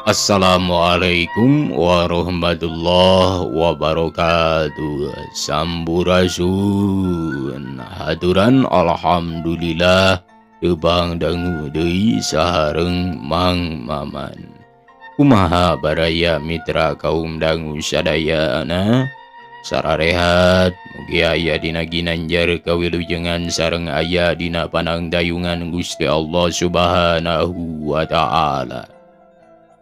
Assalamualaikum warahmatullahi wabarakatuh. Sampurasun. Haturan alhamdulillah tebang dangu deui sahareng Mang Maman. Kumaha baraya mitra kaum dangu sadayana? Sararehat mugi aya dina ginanjar kawilujengan sareng aya dina panangdayungan Gusti Allah Subhanahu wa taala.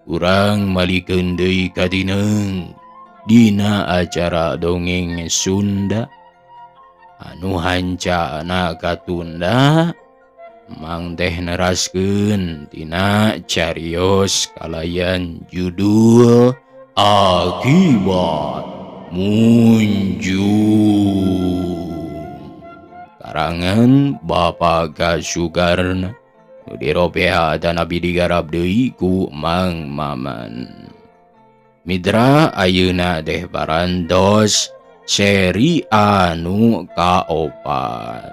Urang malikeun deui ka dineung dina acara dongeng Sunda anu hancana katunda Mang teh neraskeun tina carios kalayan judul Akibat Munjung karangan Bapak Kasugarna nu diropea dan abi digarap deui ku Mang Maman. Mitra, ayeuna teh parantos seri anu kaopat.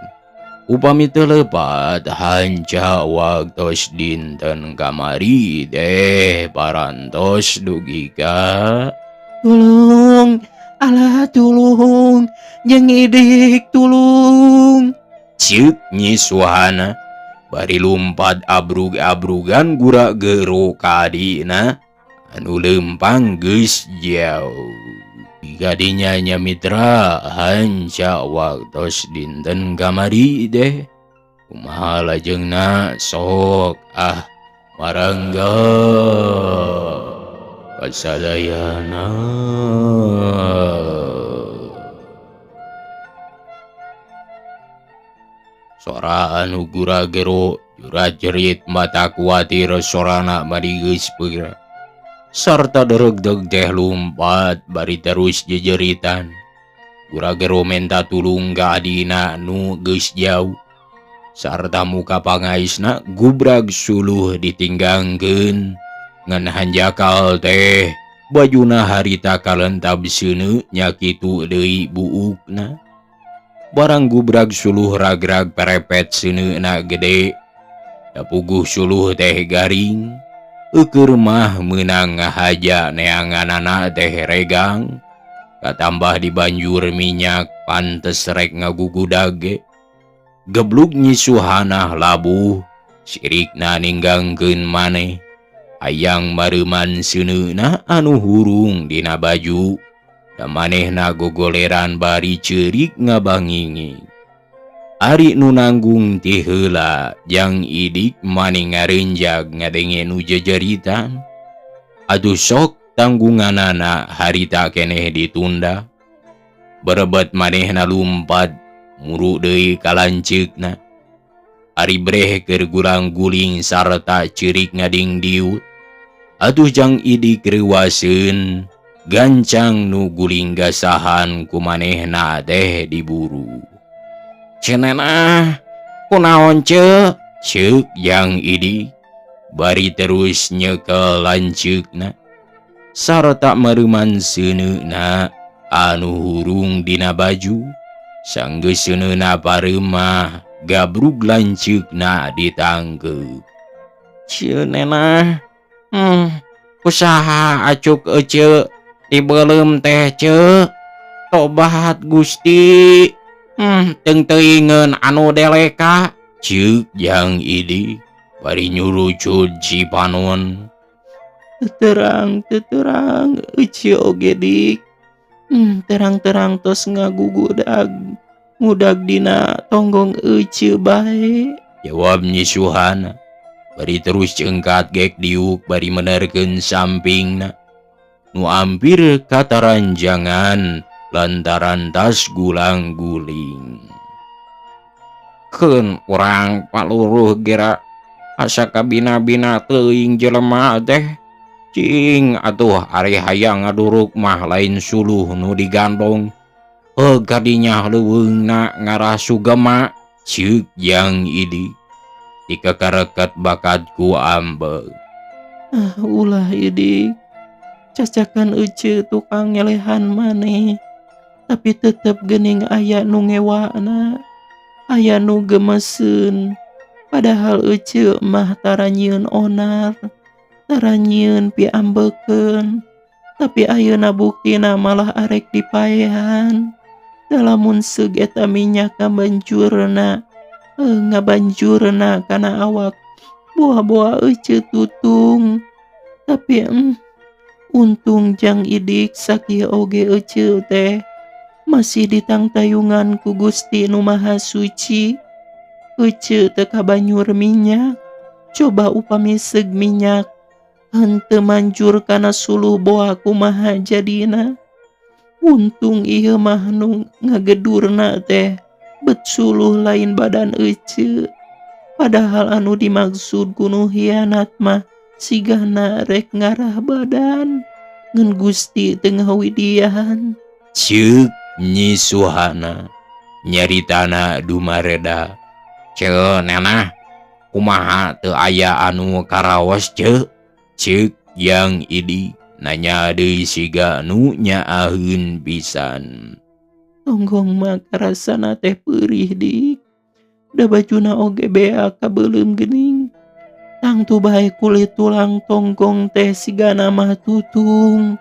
Upami teu lepat, hanca waktos dinten kamari deh parantos dugi ka Tulung, alah tulung, jeung idik tulung. Ceuk Nyi Suhana bari lumpat abrug-abrugan gura gero ka adina anu lempang geus jauh. Kadinya nya mitra, hanca waktos dinten kamari deh kumaha lajengna? Sok ah, marangga kasadayana. Sora anu gura gero jura jerit mata kuatir sorana bari geus peura sarta deregdeg teh lumpat bari terus jejeritan. Gura gero menta tulung ka adina nu geus jauh sarta muka pangaisna gubrag suluh ditinggangkeun ngan hanjakal teh bajuna harita kalentab seuneu nya kitu deui buukna. Barang gubrag suluh ragrag perepet seuneuna gede da puguh suluh teh garing. Eukeur mah meunang ngahaja neanganana teh regang katambah dibanjur minyak pantes rek ngagugudag ge. Geblug Nyi Suhanah labuh sirikna ninggangkeun maneh hayang mareuman seuneuna anu hurung dina baju da manehna gogoleran bari ceurik ngabangingi. Ari nu nanggung ti heula jang idik maning ngareunjag ngadenge nu jejeritan. Aduh sok tanggunganana harita keneh ditunda. Berebet manehna lumpat muru deui ka lanceukna. Ari breh keur gulang-guling sarta ceurik ngadingdiut. Atuh jang idik reuwaseun gancang nu guling gasahan ku manehna teh diburu. Cenenah kunaon ce? Ceuk jang idik bari terus nyekel lanceukna sarta mareuman seuneuna anu hurung dina baju. Sanggeus seuneuna pareumah gabrug lanceukna ditangkeup. Cenenah, kusaha acuk ece dibeuleum teh ce? Tobat Gusti. Teung teuingeun anu deleka. Ceuk jang idik bari nyurucud cipanon. Terang terang ece oge dik. Terang-terang tos ngagugudag ngudag dina tonggong ece bae. Jawab Nyi Suhana bari terus cengkat gek diuk bari menerkeun sampingna nu ampir kataranjangan lantaran tas gulang-guling. Keun urang paluruh gera asa kabina-bina teuing jelema teh. Cing atuh ari hayang ngaduruk mah lain suluh nu digandong. Heuh kadinya leuweungna ngarah sugema. Ceuk jang idik dikakarekat bakat ku ambeg. Ah ulah idik, cacakan ece tukang ngelehan maneh tapi tetep gening aya nu ngewana, aya nu gemeseun, padahal ece mah tara nyieun onar. Tara nyieun piambekeun. Tapi ayeuna buktina malah arek dipaehan. Da lamun seug eta minyak ngabanjurna, ngabanjurna kana awak boa-boa ece tutung. Tapi untung Jang Idik sakieu oge ece teh masih ditangtayungan ku Gusti Nu Maha Suci. Ece teu kabanyur minyak. Coba upami seug minyak henteu manjur kana suluh boa kumaha jadina. Untung ieu mah nu ngagedurna teh bet suluh lain badan ece. Padahal anu dimaksud ku nu hianat mah sigana rek ngarah badan. Ngan Gusti teu ngawidian. Ceuk Nyi Suhana nyaritana dumareda. Ceu nenah kumaha teu aya anu karaos ceu? Ceuk Jang Idik nanya deui siga nu nyaaheun pisan. Tonggong mah karasana teh peurih dik. Da bajuna oge bea kabeuleum geuning. Tangtu bae kulit tulang tonggong teh sigana mah tutung.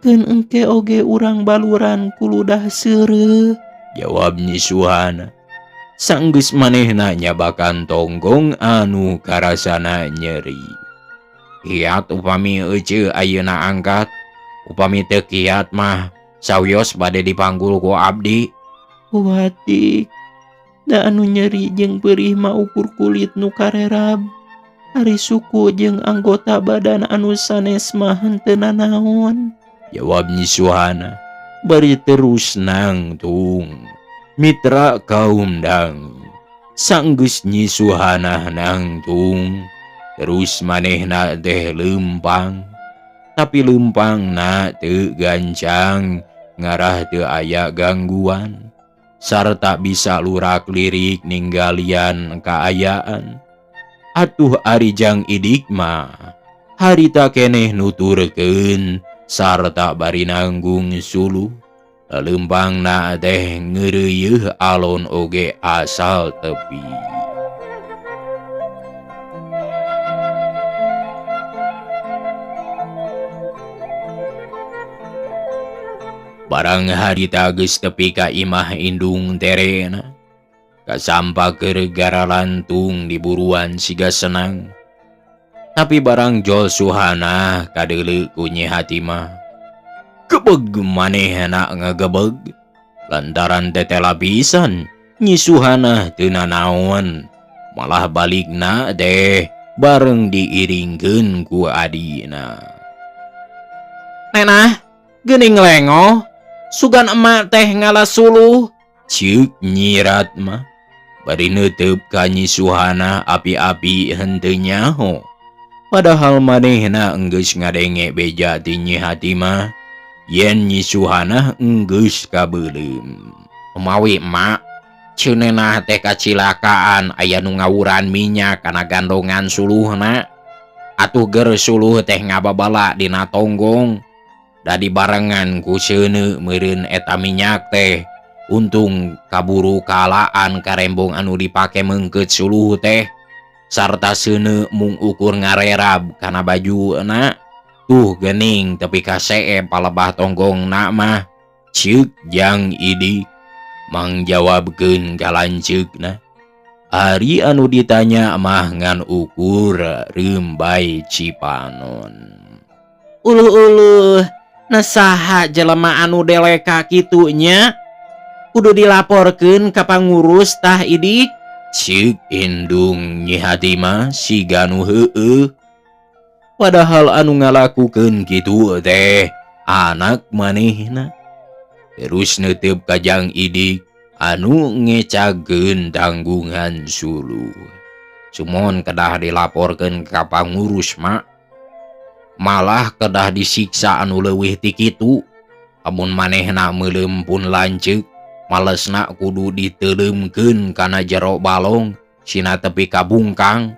Keun engke oge urang baluran ku ludah seureuh. Jawab Nyi Suhana. Sanggeus manehna nyabakan tonggong anu karasana nyeri. Kiat upami ece ayeuna angkat, upami teu kiat mah sawios bade dipanggul ku abdi. Kuatik, da anu nyeri jeung perih mah ukur kulit nu karerab. Ari suku jeung anggota badan anu sanes mah henteu nanaon. Jawab Nyi Suhana bari terus nangtung. Mitra kaum dang sanggeus Nyi Suhana nangtung terus manehna teh lempang. Tapi lempangna teu gancang ngarah teu aya gangguan sarta bisa lurak lirik ninggalian kaayaan. Atuh ari Jang Idik mah harita keneh nuturkeun sarta bari nanggung suluh. Lempangna teh ngeureuyeuh alon oge asal tepi. Barang harita geus tepi ka imah indung terena, kasampa keur garalantung di buruan siga senang. Tapi barang jol Suhana kadeuleu ku Nyi Hatimah. Gebeg manehna ngagebeg lantaran tetela pisan Nyi Suhana teu nanaon, malah balikna teh bareng diiringkeun ku adina. Nenah, geuning lengoh, sugan emak teh ngala suluh. Ceuk Nyi Ratma bari neuteub ka Nyi Suhana api-api henteu nyaho. Padahal manehna enggeus ngadenge beja ti Nyi Hatimah yen Nyi Suhana enggeus kabeuleum. Mawi emak, ceunenah teh kacilakaan aya nu ngawuran minyak kana gandongan suluhna. Atuh ger suluh teh ngababala dina tonggong. Da dibarengan ku seuneu meureun eta minyak teh. Untung kaburu kalaan karembong anu dipake meungkeut suluh teh. Sarta seuneu mung ukur ngarerab kana bajuna. Tuh geuning tepi ka seep palebah tonggongna mah. Ceuk Jang Idik mangjawabkeun ka lanceukna. Ari anu ditanya mah ngan ukur reumbai Cipanon. Uluh-uluh, nah saha jelema anu deleka kitu nya? Kudu dilaporkeun ka pangurus tah Idik. Ceuk indung Nyi Hatimah siga nu heueuh. Padahal anu ngalakukeun kitu teh anak manehna. Terus neuteub ka Jang Idik anu ngecageun tanggungan suluh. Sumon kedah dilaporkeun ka pangurus mak. Malah kedah disiksa anu leuwih ti kitu. Amun manehna meuleum pun lanceuk, malesna kudu diteuleumkeun kana jero balong sina tepi ka bungkang.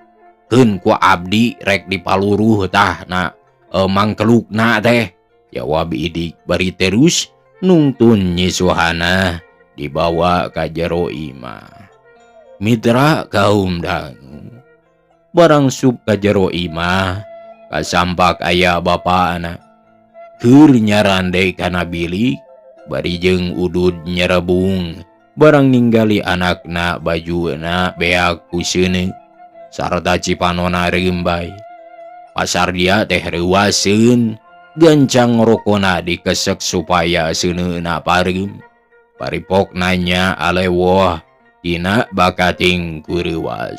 Keun ku abdi rek dipaluruh tah na mangkelukna teh. Jawab Idik bari terus nungtun Nyi Suhana dibawa ka jero imah. Mitra kaum dangu barang sup ka jero imah Kasampak aya bapana keur nyarande kana bilik bari jeung udud nyerebung barang ninggali anakna bajuna beak ku seuneu sarta cipanona reumbay. Pasar dia teh reuaseun gancang rokona dikesek supaya seuneuna pareum. Paripok nanya alewoh dina bakating ku reuas.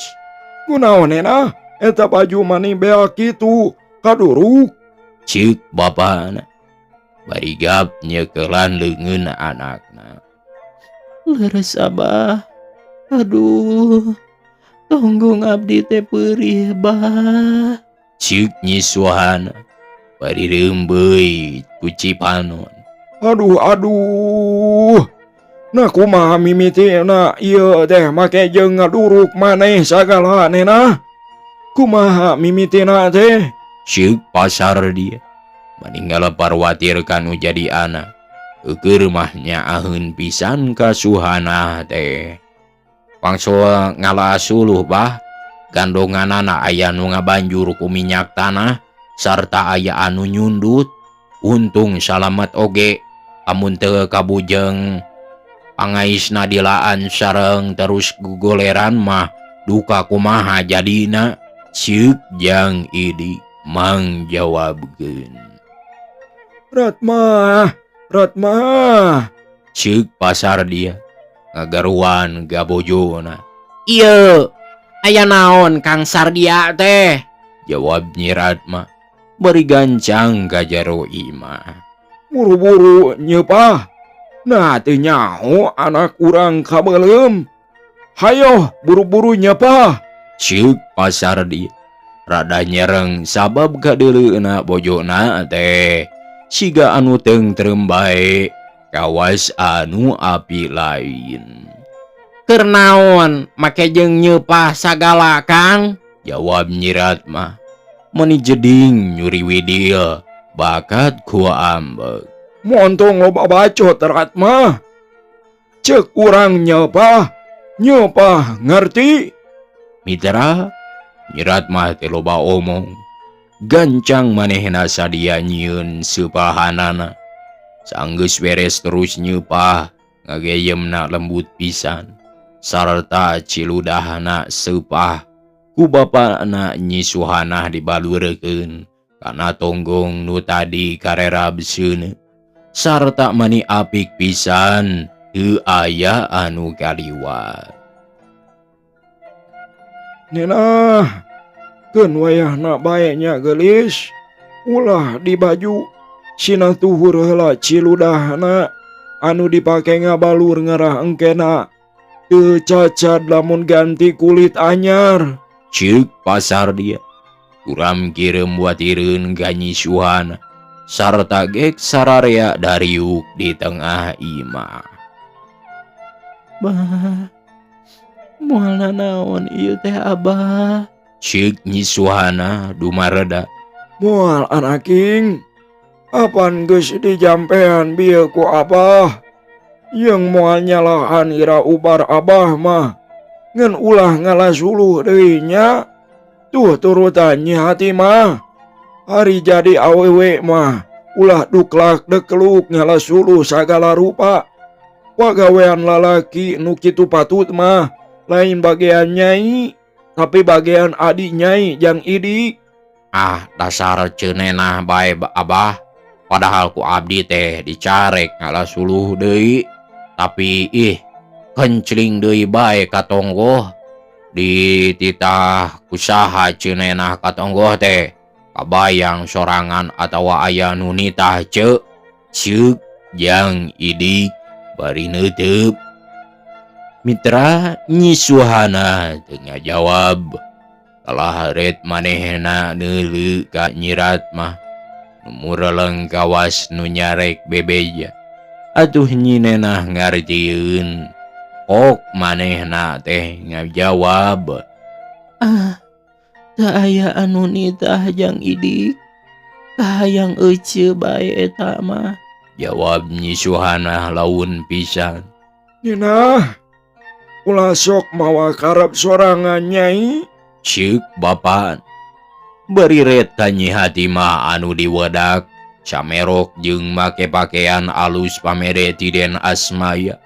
Kunaon nena eta baju mani beak kitu kaduruk? Ceuk bapana bari gap nyekelan leungeun anakna. Leres Abah. Aduh, tonggung abdi teh peurih bah. Ceuk Nyi Suhana bari reumbeui ku cipanon. Aduh aduh. Nah kumaha mimitina ieu teh make jeung ngaduruk maneh sagala nena? Kumaha mimitina teh? Ceuk pasar dia maninggal parwatir kanu jadi anak. Eueur mah nyaaheun pisan ka Suhana teh. Pangsul ngala suluh bah, gandonganana aya nu ngabanjur ku minyak tanah sarta aya anu nyundut. Untung salamet oge amun teu kabujeng pangaisna dilaan sareng terus gugoleran mah duka kumaha jadina. Ceuk Jang Idi mangjawabkeun. Ratma, Ratma. Ceuk pasar dia ngagaruan gabojona. Ieu aya naon Kang Sardia teh? Jawab Nyi Ratma bari gancang ka jero imah. Buru-buru nyeupah. Nah teu nyaho anak urang kabeuleum. Hayo buru-buru nyeupah. Ceuk pasar dia rada nyereng sabab kadeuleuna bojona teh siga anu tengtrem bae kawas anu api lain. Keur naon make jeung nyeupah sagala Kang? Jawab Nyi Ratma meni jeding nyuri widil bakat ku ambek. Montong loba bacot Ratma. Ceuk urang nyeupah, nyeupah ngerti? Mitra, Nyi Ratma teh loba omong. Gancang manehna sadia nyieun seupahanana. Sanggeus beres terus nyeupah, ngageyemna lembut pisan. Sarta ciludahna seupah ku bapana Nyi Suhanah dibalurekeun kana tonggong nu tadi karerab seuneu. Sarta mani apik pisan teu aya anu kaliwat. Nenah, keun wayahna bae nya geulis, ulah di baju sina tuhur heula ciludahna anu dipake ngabalur ngarah engkena teu cacad lamun ganti kulit anyar. Ceuk pasar dia kuram kireum watireun ka Nyi Suhana sarta gek sararea dariuk di tengah imah. Bah, moal nanaon ieu teh Abah? Ceuk Nyi Suhana dumareda. Moal anaking, apan geus dijampean bieu ku Abah? Jeung moal nyalahan ira ubar Abah mah, ngan ulah ngalasuluh deui nya. Tuh turutan Nyi hati mah. Ari jadi awewe mah ulah duklak dekluk ngalasuluh sagala rupa. Pagawean lalaki nu kitu patut mah lain bagian nyai, tapi bagian adi nyai jang Idi. Ah, dasar ceunenah bae Abah. Padahal ku abdi teh dicarek ngalasuluh deui, tapi ih kencling deui bae ka tonggoh. Dititah kusaha ceunenah ka tonggoh teh kabayang sorangan atawa aya nu nitah ceuk. Ceuk Jang Idi bari neuteub. Mitra, Nyi Suhana teu ngajawab. Kalah ret manehna neuleu ka Nyi Ratma nu mureleng kawas nu nyarek bebeja. Atuh Nyi Nenah ngartieun. Kok manehna teh ngajawab. Ah, teu aya anu nitah Jang Idi. Kahayang eceu bae eta mah. Jawab Nyi Suhana laun pisan. Nina, ulah sok mawa karep sorangan nyai. Ceuk bapak. Beriret ka Nyi Hatimah anu diwedak camerok jeung make pakaian alus pamere ti Den Asmaya.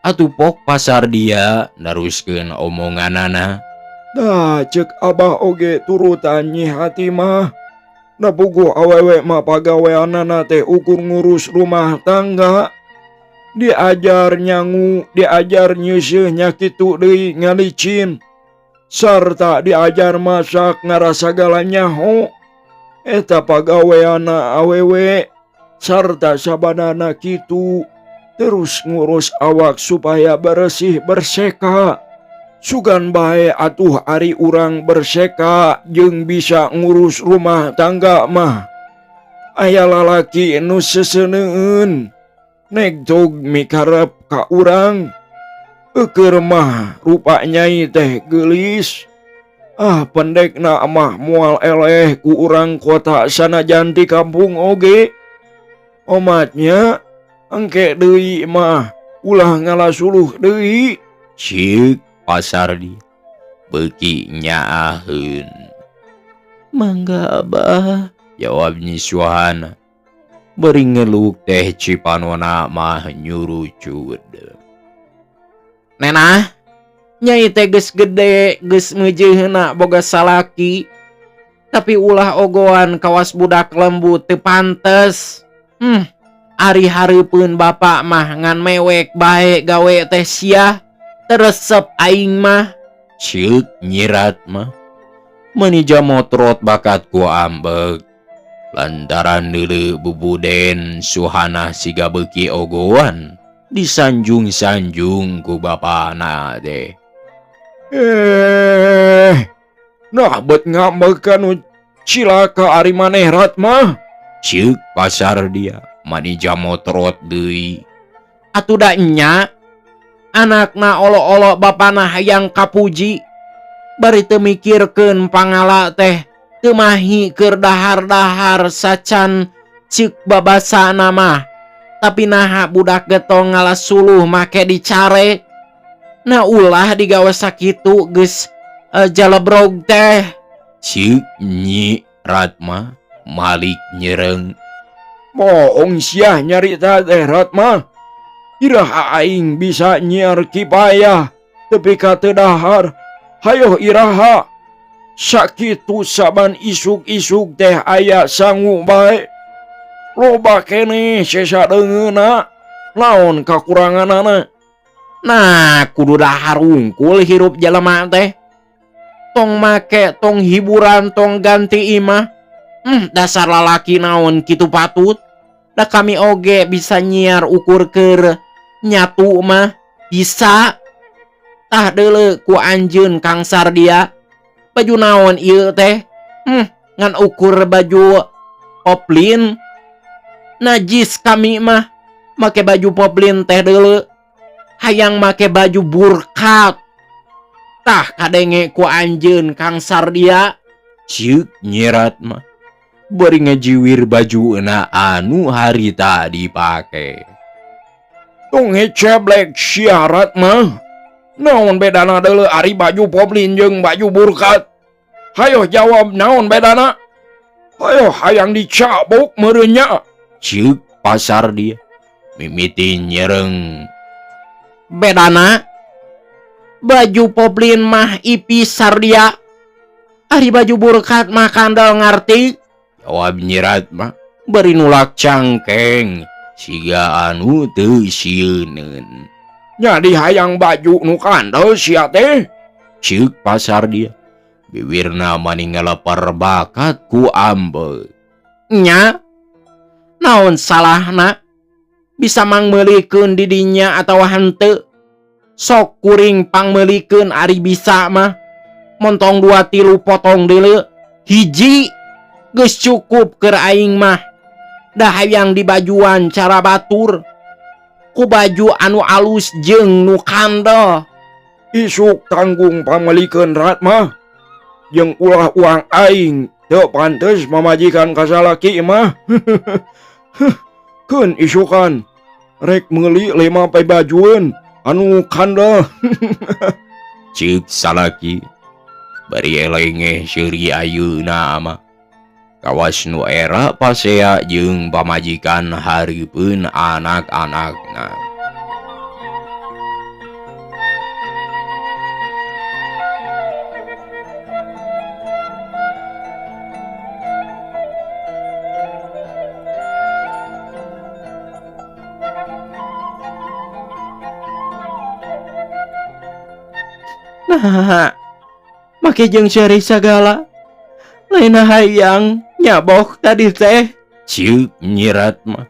Atuh pok pasar dia neruskeun omonganana. Tah cek Abah oge turutan Nyi Hatimah. Da puguh awewe mah pagaweanana teh ukur ngurus rumah tangga. Diajar nyangu, diajar nyeuseuh nya kitu deui ngalicin. Sarta diajar masak ngarasa sagala nyaho. Eta pagaweana awewe sarta sabanana kitu terus ngurus awak supaya bersih berseka. Sugan bae atuh ari urang berseka jeung bisa ngurus rumah tangga mah. Aya lalaki nu seseuneun negtog mikarep ka urang. Eukeur mah rupa nyai teh geulis. Ah pendekna mah moal eleh ku urang kota sanajan ti kampung oge. Omatnya engke deui mah ulah ngalasuluh deui. Ceuk pasar di beuki nyaaheun. Mangga Abah, jawab Nyi Suhana. Bari ngeluk teh cipanona mah nyurucud. Nenah, nyai teh geus gede, geus meujeuhna boga salaki. Tapi ulah ogoan kawas budak lembut teu pantes. Ari hareupeun bapak mah ngan mewek bae gawe teh sia. Teresep aing mah. Ceuk Nyi Ratma. Manija motrot bakat ku ambek. Lantaran deuleu bubuden Suhana siga beuki ogoan disanjung-sanjung ku bapana teh. Nah bet ngambek kanu cilaka ari maneh Ratma. Ceuk pasar dia manija motrot deui. Atuh da nya anakna olo-olo bapana hayang kapuji. Bari teu mikirkeun pangala teh teu mahi keur dahar-dahar sacan ceuk babasana mah. Tapi naha budak getong ngalasuluh make dicare. Nah ulah digawe sakitu geus jalebrog teh. Ceuk Nyi Ratma malik nyereng. Bohong sia nyarita teh Ratma. Iraha aing bisa nyiar kipayah tepi ka teu dahar. Hayoh iraha. Sakitu saban isuk-isuk teh aya sangu bae. Loba keneh sesa deungeunna. Naon kakuranganana? Nah, kudu dahar wungkul hirup jelema teh. Tong make, tong hiburan, tong ganti imah. Dasar lalaki naon kitu patut. Da kami oge bisa nyiar ukur keur nyatu mah bisa. Tah deuleu ku anjeun Kang Sardia. Baju naon ieu teh? Ngan ukur baju poplin. Najis kami mah make baju poplin teh deuleu. Hayang make baju burkat. Tah kadenge ku anjeun Kang Sardia. Ceuk Nyi Ratma. Bari ngajiwir bajuna anu harita dipake. Tong heceblek sia Ratma. Naon bedana deuleu ari baju poplin jeung baju burkat? Hayoh jawab naon bedana? Hayoh hayang dicabok meureun nya. Ceuk pasar dia mimiti nyereng. Bedana baju poplin mah ipis Sardia. Ari baju burkat mah kandel ngarti. Jawab Nyi Ratma bari nulak cangkeng siga anu teu sieuneun. Jadi hayang baju nu kandel sia teh. Ceuk pasar dia bibirna mani ngalepar bakat ku ambek. Nya naon salahna bisa mangmeulikeun di dinya atawa henteu. Sok kuring pangmeulikeun ari bisa mah. Montong 2-3 potong deuleu. Hiji geus cukup keur aing mah. Dah hayang dibajuan cara batur. Ku baju anu alus jeung nu kandel. Isuk tanggung pangmeulikeun Ratma. Jeung ulah uang aing teu pantes mamajikan ka salaki mah. Keun isukan rek meuli 5 bajueun anu kandel. Ceuk salaki. Bari elengeh seuri ayeuna mah. Kawas nu era pasea jeung pamajikan hareupeun anak-anakna. Nah, make jeung ceurik sagala. Lain hayang nyabok tadi teh. Ceuk nyirat mah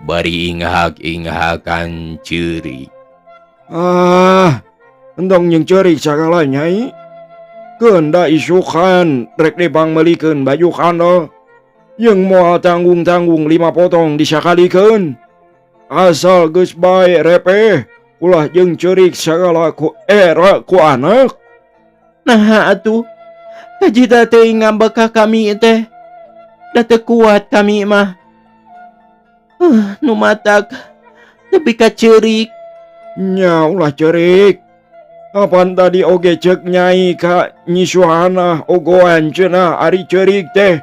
bari inghak-inghakan ceurik. Ah, entong jeung ceurik sagala nyai. Keun da isukan rek dipangmeulikeun baju kandel. Jeung moal tanggung-tanggung 5 potong disakalikeun. Asal geus bae repeh. Ulah jeung ceurik sagala ku era ku anak. Nah atuh, kajita teh ngambek ka kami teh. Da teu kuat kami mah. Nu matak nepi ka ceurik. Nya ulah ceurik. Apan tadi oge ceuk nyai ka Nyi Suhana ogoan cenah ari ceurik teh.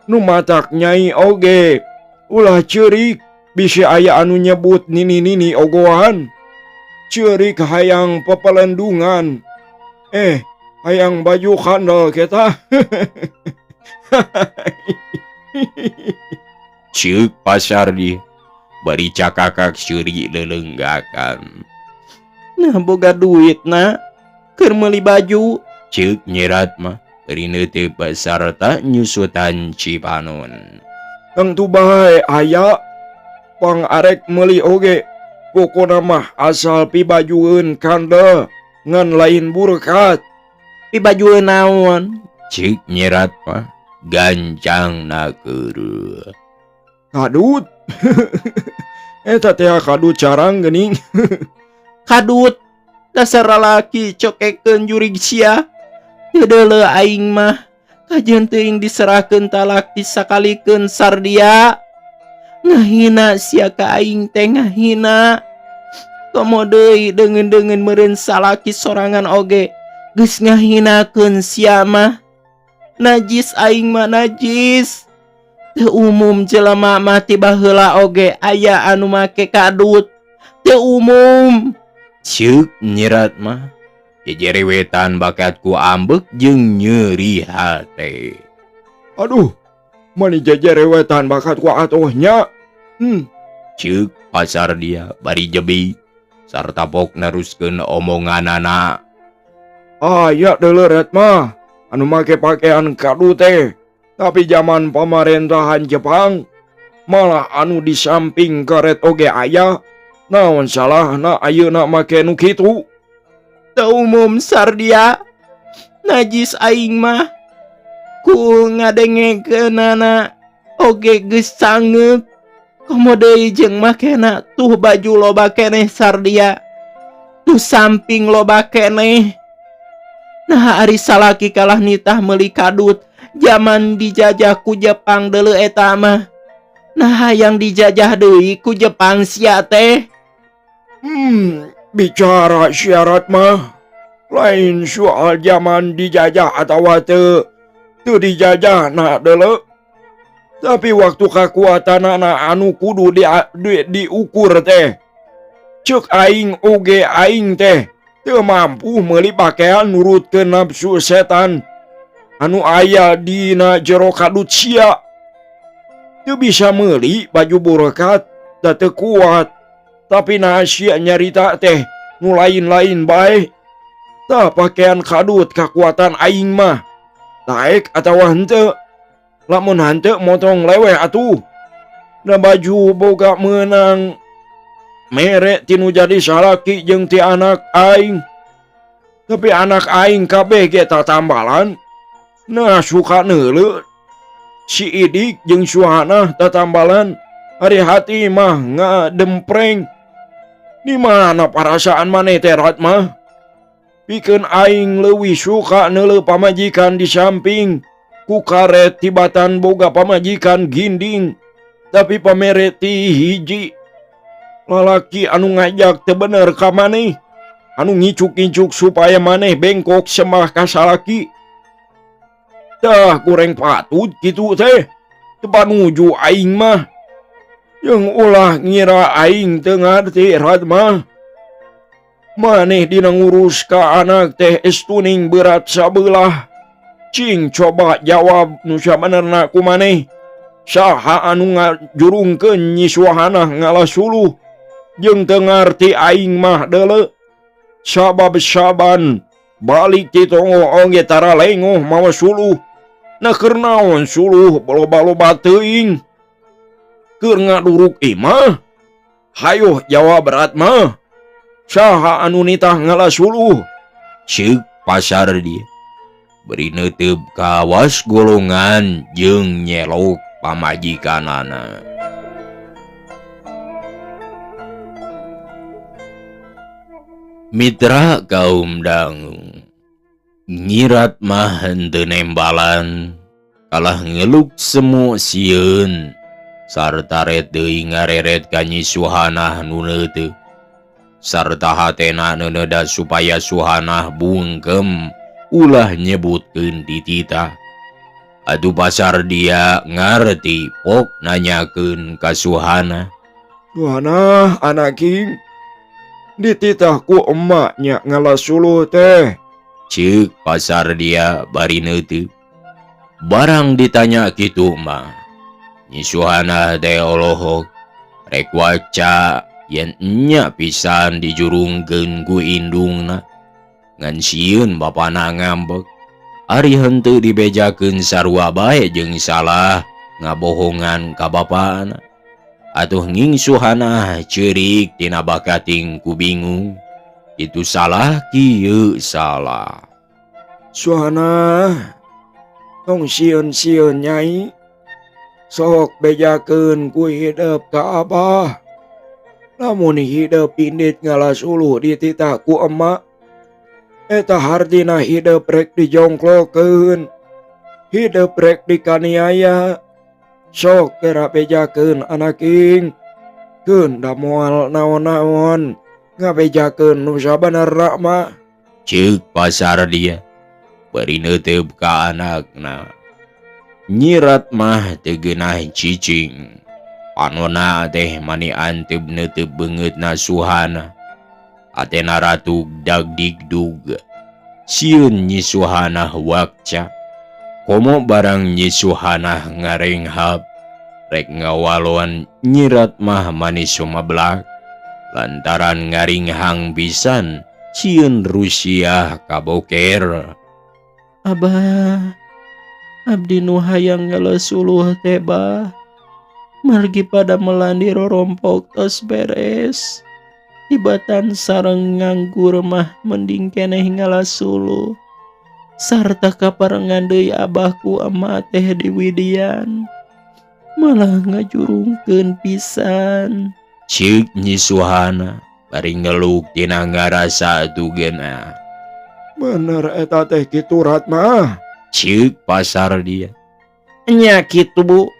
Nu matak nyai oge ulah ceurik bisi aya anu nyebut nini-nini ogoan. Ceurik hayang pepelendungan. Hayang baju kandel kita. Ceuk Pasardi bari cakakak seuri lelenggakan. Nah boga duit na keur meuli baju. Ceuk nyerat mah bari neuteup sarta nyusutan cipanon. Tangtu bae aya pang arek meuli oge. Pokona mah asal pibajueun kandel ngan lain burkat. Pibajueun naon? Ceuk nyerat mah gancang na keureuh. Kadut. Eta teh kadut carang geuning. Kadut dasar lalaki cokekeun jurig sia. Teu deuleu aing mah kajeun teuing diserahkeun talak disakalikeun sardia. Ngahina sia ka aing teh ngahina. Komo deui deungeun-deungeun meureun salaki sorangan oge geus ngahinakeun sia mah. Najis aing mah najis. Teu umum jelema mah ti baheula oge aya anu make kadut. Teu umum. Ceuk nyerat mah jejerewetan bakat ku ambek jeung nyeri hate. Aduh, mani jejerewetan bakat ku atuhnya. Ceuk Pasar dia bari jebi sarta pok neruskeun omonganana. Aya deuleuret mah anu make pakaian kadut teh. Tapi zaman pamarentahan Jepang malah anu di samping karet oge aya. Naon salahna ayeuna make nu kitu? Teu umum sardia. Najis aing mah. Ku ngadengekeunana oge geus sangeuk. Komo deui jeung makena tuh baju loba keneh sardia. Tuh samping loba keneh. Nah ari salaki kalah nitah meuli kadut zaman dijajah ku Jepang deuleu eta mah. Nah hayang dijajah deui ku Jepang sia teh. Bicara syarat mah lain soal zaman dijajah atawa teu dijajah na deuleu. Tapi waktu kakuatanana anu kudu diukur teh. Ceuk aing oge aing teh teu mampu meuli pakaian nurutkeun nafsu setan anu aya dina jero kadut sia. Teu bisa meuli baju burekat da teu kuat. Tapi nah sia nyarita teh nu lain-lain bae. Tah pakaian kadut kakuatan aing mah daek atawa henteu. Lamun henteu motong leweh atuh. Da baju boga meunang mere tinu jadi salaki jeung ti anak aing. Tapi anak aing kabeh ge tatambalan. Nah suka neuleuh si Idik jeung Suhana tatambalan. Ari hati mah ngadempreng. Di mana perasaan maneh teh Rat mah? Pikeun aing leuwih suka neuleuh pamajikan di samping ku karet tibatan boga pamajikan ginding. Tapi pamere ti hiji lalaki anu ngajak teu bener ka maneh, anu ngicuk-ngicuk supaya maneh bengkok sembah ka salaki. Tah kurang patut kitu teh. Teu panuju aing mah. Jeung ulah ngira aing teu ngarti Ratma. Maneh dina ngurus ka anak teh estuning berat sabelah. Cing coba jawab nu sabenerna ku maneh. Saha anu ngajurungkeun Nyi Suhanah ngalah suluh jeung teu ngarti aing mah deuleu. Sabab saban balik ti tonggoh oge tara lengoh mawa suluh. Nah keur naon suluh loba-loba teuing. Keur ngaduruk imah. Hayoh jawab Ratma. Saha anu nitah ngalah suluh? Ceuk pasar dia. Beri neuteup kawas golongan jeung nyelok pamajikanana. Mitra kaum dangu. Nyirat mah henteu nembalan, kalah ngeluk semu sieun sarta ret deui ngareret ka Nyi Suhanah nu neuteup. Sarta hatena neuneuda supaya Suhanah bungkem ulah nyebutkeun dititah. Atuh pasar dia ngarti pok nanyakeun ka Suhanah. Suhanah anak king dititah ku emaknya ngalah suluh teh. Ceuk pasar dia bari neuteup. Barang ditanya kitu mah Nyi Suhanah teh olohok rek waca yen nya pisan dijurungkeun ku indungna. Ngan sieun bapana ngambek. Ari henteu dibejakeun sarua bae jeung salah ngabohongan ka bapana. Atuh nging Suhanah ceurik tina bakating ku bingung. Itu salah kieu salah. Suhanah tong sieun-sieun nyai. Sok bejakeun ku hidep ka abah. Lamun hidep indit ngalah suluh dititah ku emak. Eta hartina hidep rek dijongklokeun. Hidep rek dikaniaya. Sok gera bejakeun anaking. Keun da moal naon-naon ngabejakeun nu sabenerna mah. Ceuk pasar dia. Bari neuteup ka anakna. Nyirat mah teu geunah cicing. Panona teh mani antep neuteup beungeutna Suhana. Atena ratu dagdigdug. Sieun Nyi Suhanah wakca. Komo barang Nyi Suhanah ngarenghap. Rek ngawaloan nyirat mah mani sumablak. Lantaran ngaringhang pisan sieun Rusiah kaboker. Abah, abdi nu hayang ngalah suluh teh bah. Margi pada melandi rorompok tos beres. Tibatan sareng nganggur mah mending keneh ngalah suluh. Sarta kaparengan deui abahku ama teh diwidian. Malah ngajurungkeun pisan. Ceuk Nyi Suhana bari ngeluk tina ngarasa tugeuna. Bener eta teh kitu Ratma. Ceuk pasar dia. Nya kitu Bu.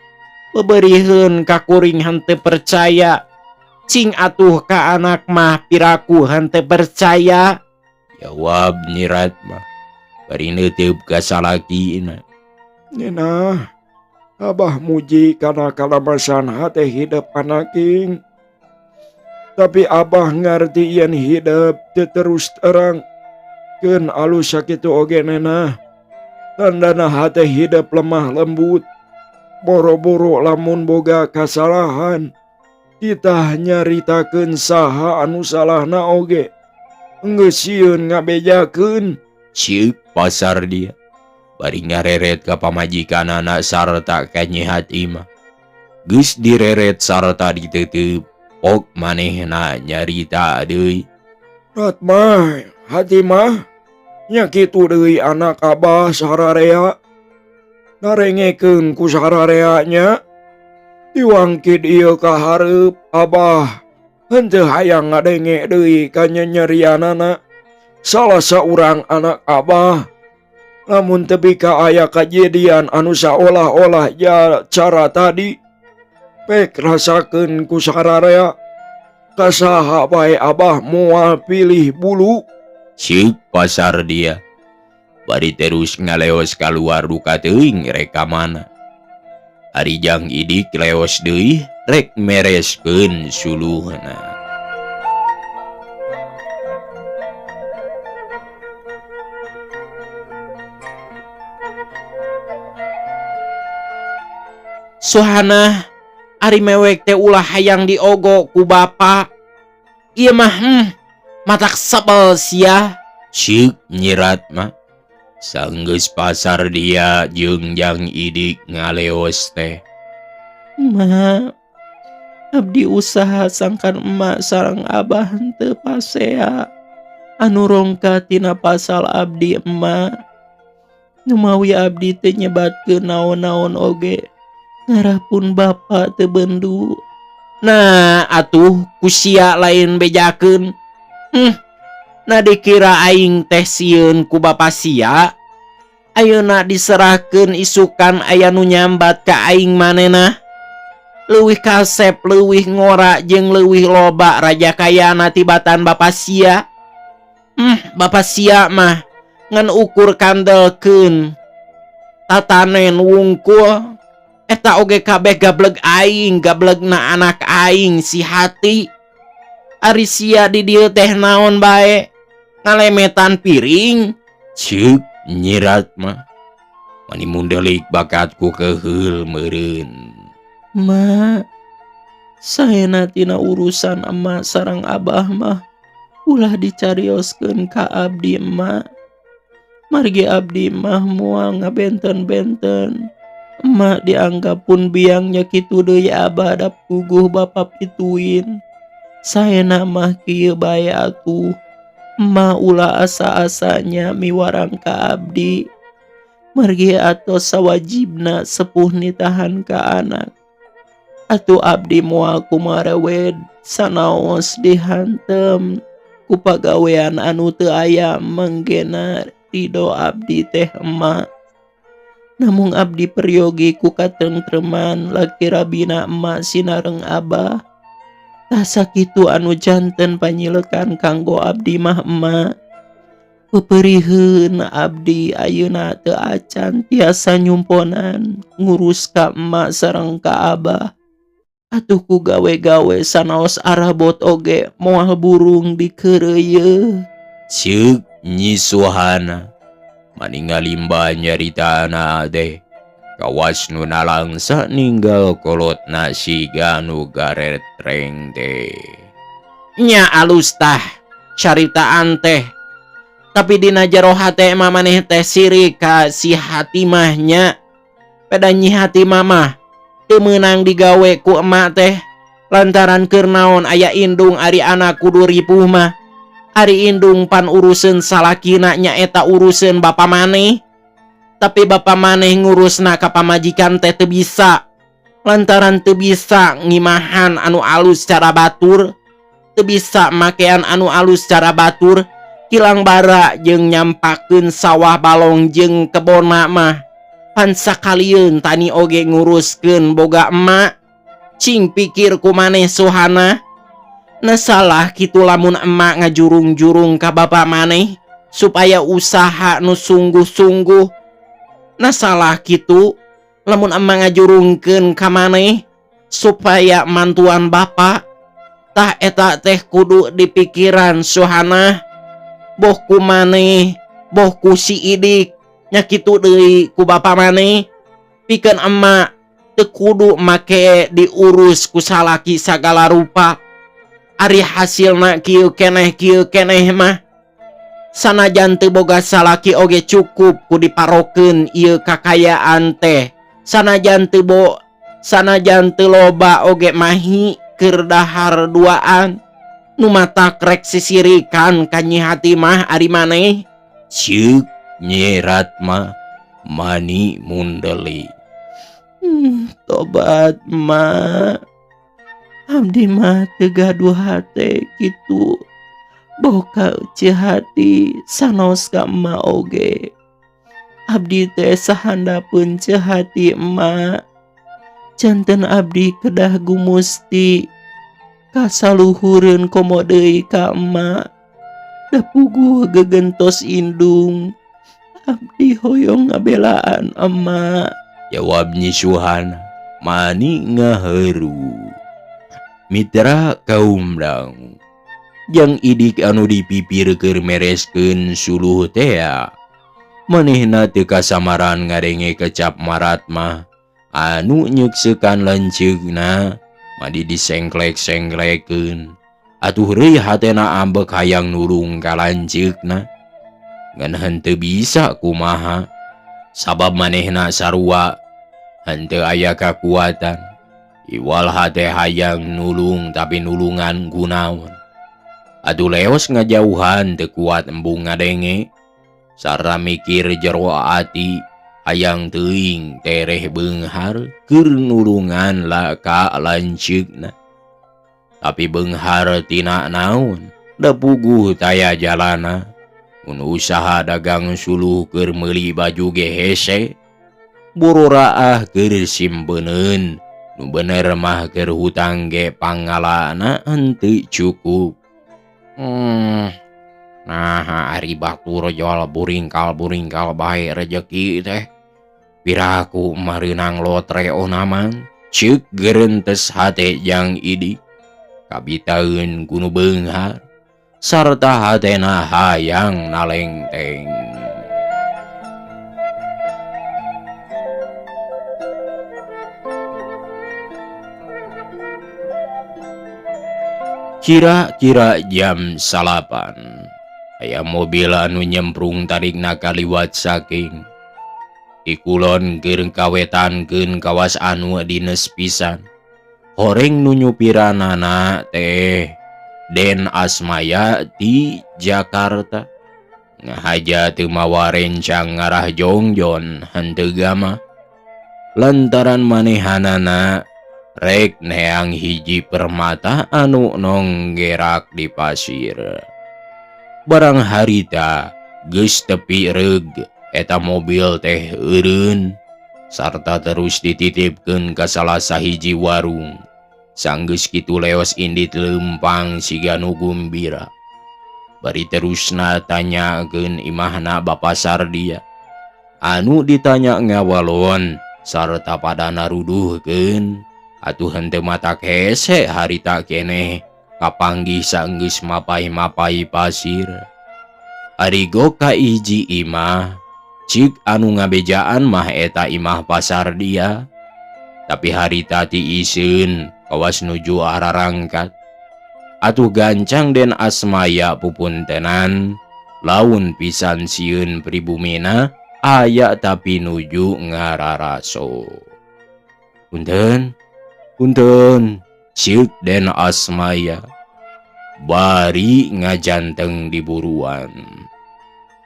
Beberiheun ka kuring henteu percaya. Cing atuh ka anak mah piraku henteu percaya. Jawab Nyi Ratma bari neuteup ka salakina. Nina, abah muji kana kalamasan hate hidep anaking. Tapi abah ngarti yen hidep teu terus terang. Keun alus sakitu oge nena. Tandana hate hidep lemah lembut. Boro-boro lamun boga kasalahan. Titah nyaritakeun saha anu salahna oge. Geus sieun ngabejakeun. Ceuk pasar dia. Bari ngareret ka pamajikanana sarta ka Nyi Hatimah. Geus direret sarta diteuteup. Ok manehna nyarita deui. Ratma, Hatimah, nya kitu deui anak abah sararea. Narengekeun ku sararea nya. Diwangkid ieu ka hareup abah. Henteu hayang ngadenge deui ka nyenyerianana. Salah saurang anak abah. Lamun tepi ka aya kajadian anu saolah-olah ja cara tadi. Pek rasakeun ku sararea. Kasaha bae abah moal pilih bulu. Ceuk pasar dia. Bari terus ngaleos kaluar duka teuing rek ka mana. Ari Jang Idik leos deui rek mereskeun suluhna. Suhana ari mewek teh ulah hayang diogo ku bapa. Ieu mah matak sebel sia. Ceuk nyirat mah. Sanggeus pasar dia jeung Jang Idik ngaleos teh. Ma, abdi usaha sangkan emak sareng abah henteu pasea. Anu rongka tina pasal abdi emak. Numawi abdi teu nyebatkeun naon-naon oge. Ngarah pun bapa teu bendu. Nah, atuh ku sia lain bejakeun. Nah dikira aing teh sieun ku bapa sia. Ayeuna diserahkeun isukan aya nu nyambat ka aing manehna. Leuwih kasep, leuwih ngora jeung leuwih loba raja kayana tibatan bapa sia. Bapa sia mah ngan ukur kandelkeun tatanen wungkul. Eta oge kabeh gableg aing, gablegna anak aing si hati. Ari sia di dieu teh naon bae? Ngalemetan piring. Ceuk nyirat mah. Mani mundelik bakatku keheul meureun. Ma, saena tina urusan emak sareng abah mah ulah dicarioskeun ka abdi emak. Margi abdi mah moal ngabenten-benten. Emak dianggap pun biangnya kitu deui abah da puguh bapa pituin. Saena mah kieu bae atuh. Emak ulah asa-asanya miwarang ka abdi. Margi atos sawajibna sepuh nitahan ka anak. Atuh abdi moal kumarewed sanaos dihantem ku pagawean anu teu aya menggena ridho abdi teh emak. Namung abdi peryogi ku katengtreman laki rabina emak sinareng abah. Tah sakitu anu janten panyilekan kanggo abdi mah emak. Peperiheun abdi ayeuna teu acan tiasa nyumponan ngurus ka emak sareng ka abah. Atuh ku gawe-gawe sanaos arabot oge moal burung dikeureuyeun. Ceuk Nyi Suhana mani ngalimba nyaritana teh. Kawas nu nalangsa ninggal kolotna siga nu garetreng teh. Nya alus tah caritaan teh. Tapi dina jero hate mah maneh teh sirik ka si Hatimah nya. Peda Nyi Hatimah mah teu meunang digawe ku emak teh. Lantaran keur naon aya indung ari anak kudu ripuh mah. Ari indung pan uruseun salakina nyaeta uruseun bapa maneh. Tapi bapa maneh ngurusna ka pamajikan teh teu bisa. Lantaran teu bisa ngimahan anu alus cara batur, teu bisa makean anu alus cara batur, kilang bara jeung nyampakeun sawah balong jeung kebonna mah. Pan sakalieun tani oge nguruskeun boga emak. Cing pikir ku maneh Suhana. Nah salah kitu lamun emak ngajurung-jurung ka bapa maneh supaya usaha nu sungguh-sungguh. Nah salah kitu lamun emak ngajurungkeun ka maneh supaya mantuan bapa. Tah eta teh kudu dipikiran Suhana. Boh ku maneh, boh ku si Idik, nya kitu deui ku bapa maneh. Pikeun emak teu kudu make diurus ku salaki sagala rupa. Ari hasilna kieu keneh mah. Sanajan teu boga salaki oge cukup ku diparokeun ieu kakayaan teh. Sanajan sanajan teu loba oge mahi keur dahar duaan. Nu matak rek sisirikan ka Nyi Hatimah ari maneh. Ceuk Nyi Ratma mani mundeli. Tobat ma. Abdi mah teu gaduh hate kitu. Boka euceuh hati sanaos ka emak oge. Abdi teh sahandapeun ceuh hati emak. Janten abdi kedah gumusti kasaluhureun komo deui ka emak. Da puguh gegentos indung. Abdi hoyong ngabelaan emak, jawab Nyi Suhana mani ngaheru. Mitra kaum dangu, Jang Idik anu dipipir keur mereskeun suluh tea, manehna teu kasamaran ngadenge kecap marat mah anu nyeksekan lanceukna madi disengklek-sengklekeun. Atuh reuy hatena ambek hayang nulung ka lanceukna, ngan henteu bisa kumaha sabab manehna sarua henteu aya kakuatan. Iwal hate hayang nulung tapi nulungan gunaon. Atuh leos ngajauhan teu kuat embung ngadenge. Sarta mikir jero ati hayang teuing tereh beunghar keur nulungan la ka lanceukna. Tapi beunghar tina naon, da puguh taya jalana. Mun usaha dagang suluh keur meuli baju ge hese, bororaah keur simpeneun. Nu bener mah keur hutang ge pangalana henteu cukup. Nah ari batur jual buringkal-buringkal bae rejeki teh. Piraku mareunang lotre onaman, ceuk gerentes hate Jang Idik. Kabitaeun ku nu beunghar sarta hatena hayang nalengteng. Kira-kira jam 9, aya mobil anu nyemprung tarikna kaliwat saking di kulon keur kawetankeun kawas anu dines pisan. Horeng nu nyupiranana teh Den Asmaya di Jakarta. Ngahaja teu mawa rencang ngarah jongjon henteu gama. Lantaran manehanana rek neang hiji permata anu nonggerak di pasir. Barang harita geus tepi reug eta mobil teh eureun sarta terus dititipkeun ka salah sahiji warung. Sanggeus kitu leos indit leumpang siga nu gumbira. Bari terusna tanyakeun imahna Bapa Sardia. Anu ditanya ngawalon sarta pada naruduhkeun. Atuh henteu matak hese harita keneh kapanggih sanggeus mapai-mapai pasir. Ari go ka hiji imah, cik anu ngabejaan mah eta imah Pasar dia. Tapi harita ti iseun kawas nuju ararangkat. Atuh gancang Den Asmaya pupuntenan laun pisan sieun pribumina aya tapi nuju ngararaso. Punten, punten, ceuk Den Asmaya bari ngajanteng di buruan.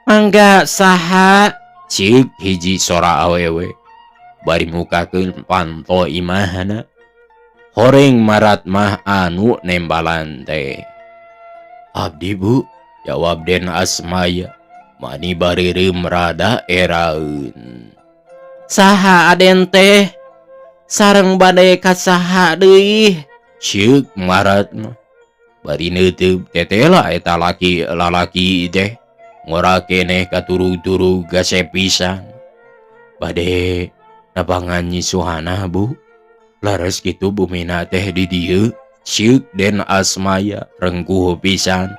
Mangga saha? Ceuk hiji sora awewe bari mukakeun panto imahna. Horeng marat mah anu nembalan teh. Abdi bu, jawab Den Asmaya mani barireum rada eraeun. Saha aden teh? Sareng bade ka saha deui? Ceuk marat mah bari neuteub tetela eta laki lalaki teh ngora keneh katurug-turug gase pisan. Bade napangan Nyi Suhana bu? Laras kitu bumina teh di dieu? Ceuk Den Asmaya rengkuh pisan.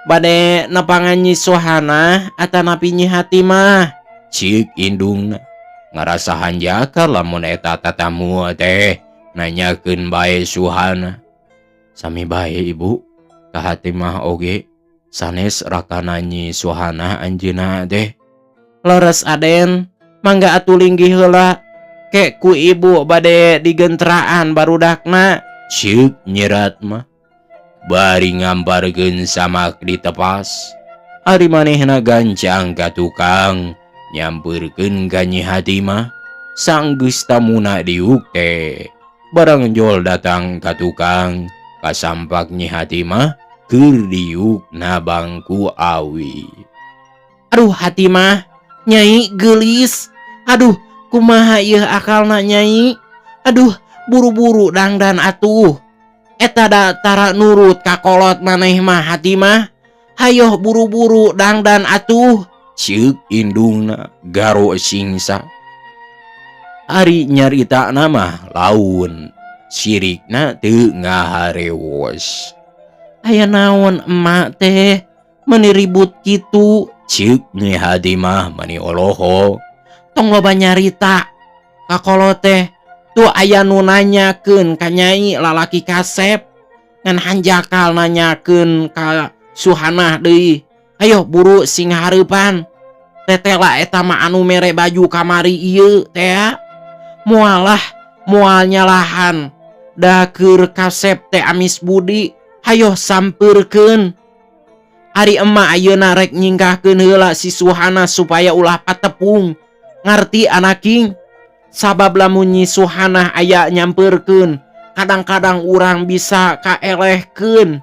Bade napangan Nyi Suhana atanapi Nyi Hatimah? Ceuk indungna ngarasa hanjaka lamun eta tatamu teh nanyakeun bae Suhana. Sami bae ibu, ka Hatimah oge sanes rakana Nyi Suhana anjeunna teh. Leres aden, mangga atuh linggih heula. Kek ku ibu bade digentraan barudakna. Ceuk nyerat mah bari ngamparkeun samak ditepas. Ari manehna gancang ka tukang nyampeurkeun ka Nyi Hatimah. Sanggeus tamuna diuk teh. Barang jol datang ka tukang kasampak Nyi Hatimah keur diuk na bangku awi. Aduh Hatimah, nyai geulis. Aduh kumaha ieu akalna nyai? Aduh buru-buru dangdan atuh. Eta da tara nurut ka kolot maneh mah Hatimah. Hayoh buru-buru dangdan atuh. Ceuk indungna garo singsa. Ari nyarita mah laun sirikna teu ngaharewos. Aya naon emak teh meuni ribut kitu? Ceuk Nyi Hatimah mani oloho. Tong loba nyarita kakolot teh tuh aya nu nanyakeun ka Nyai lalaki kasep ngan hanjakal nanyakeun ka Suhanah deui. Ayo buru sing hareupan. Tetela eta mah anu mere baju kamari ieu teh moalah moal nyalahan da keur kasep teh amis budi. Hayo sampeurkeun. Ari emak ayeuna rek nyingkahkeun heula si Suhana supaya ulah patepung. Ngarti anaking? Sabab lamun Nyi Suhana aya nyampeurkeun, kadang-kadang urang bisa kaelehkeun.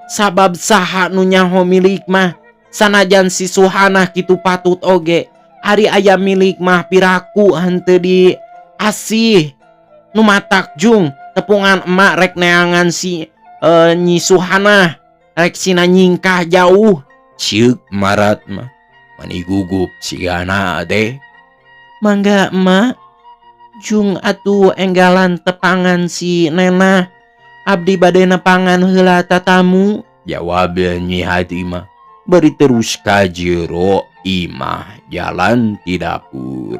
Sabab saha nu nyaho milik mah sanajan si Suhana kitu patut oge. Ari aya milik mah piraku henteu di asih. Nu matak jung tepungan emak rek neangan si Nyi Suhana rek sina nyingkah jauh. Ceuk Marat mah mani gugup sigana teh. Mangga emak jung atuh enggalan tepangan si Nena. Abdi bade nepangan heula tatamu. Jawab Nyi Hatimah bari terus ka jero imah jalan ti dapur.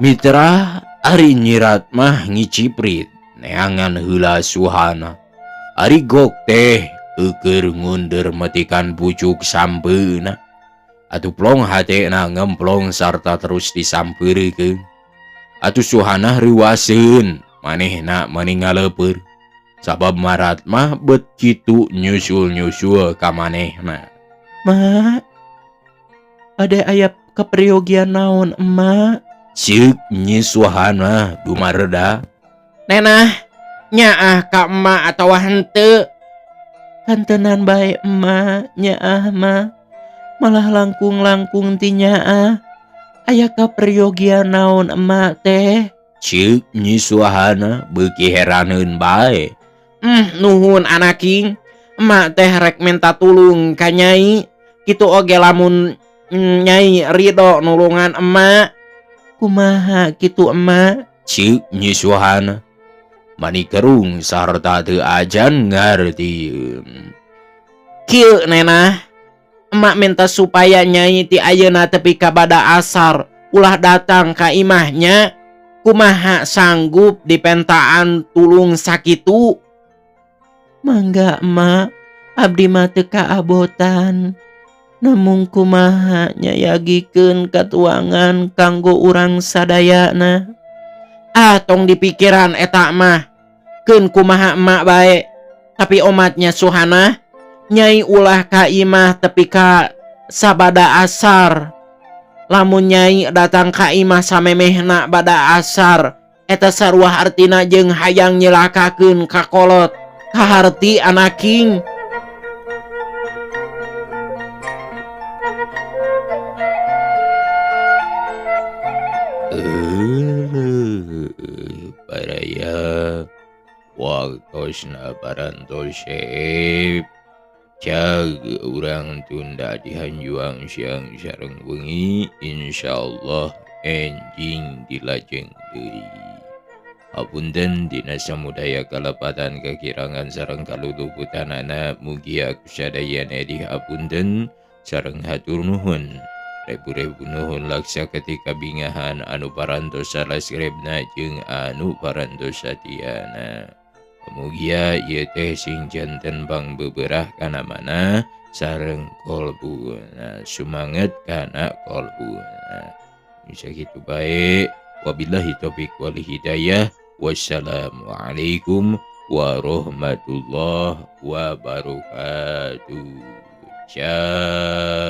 Mitra ari Nyi Rat mah ngiciprit neangan heula Suhana. Ari gok teh eueur ngundur metikan pucuk sampeuna. Atuh plong hatena ngemplong sarta terus disampeurkeun. Atuh Suhana reuwaseun manehna meuni ngaleupeur. Sabab Marat mah bet kitu nyusul-nyusul ka manehna. Ma, ada aya keperyogian naon emak? Ceuk Nyi Suhana dumareda. Nenah, nyaah ka emak atawa henteu? Kantenan bae emak, nyaah mah. Malah langkung-langkung ti nyaah. Aya kaperyogian naon emak teh? Ceuk Nyi Suhana beuki heraneun bae. Nuhun anaking. Emak teh rek minta tulung ka Nyai. Kitu oge lamun Nyai ridho nulungan emak. Kumaha kitu emak? Ceuk Nyi Suhana mani kerung sarta teu ajan ngartieun. Kieu Nenah, emak minta supaya Nyai ti ayeuna tepi ka bada asar ulah datang ka imahnya. Kumaha sanggup dipentaan tulung sakitu? Mangga emak, abdi mah teu kaabotan. Namung kumaha nyayagikeun katuangan kanggo urang sadayana. Ah, tong dipikiran eta mah. Keun kumaha emak bae. Tapi omatnya Suhana, Nyai ulah ka imah tepi ka sabada asar. Lamun Nyai datang ka imah samemehna bada asar, eta sarua artina jeung hayang nyelakakeun ka kolot. Kaharti anaking. Baraya waktosna parantos seep. Cag urang tunda dihanjuang siang sareng wengi, insyaallah enjing dilajeng deui. Hapunten dina samudaya kalepatan kakirangan sareng kaluluputanana, mugia kusadayana dihapunten sareng hatur nuhun. Rebu-rebu nuhun laksa ketika bingahan anu parantos salasrebna jeung anu parantos satiana. Mugia ieu teh sing janten bang beberah kana mana sareng kolbuna, sumanget kana kolbuna. Bisa kitu bae. Wabillahi taufik wal hidayah. Wassalamualaikum warahmatullahi wabarakatuh. Ciao.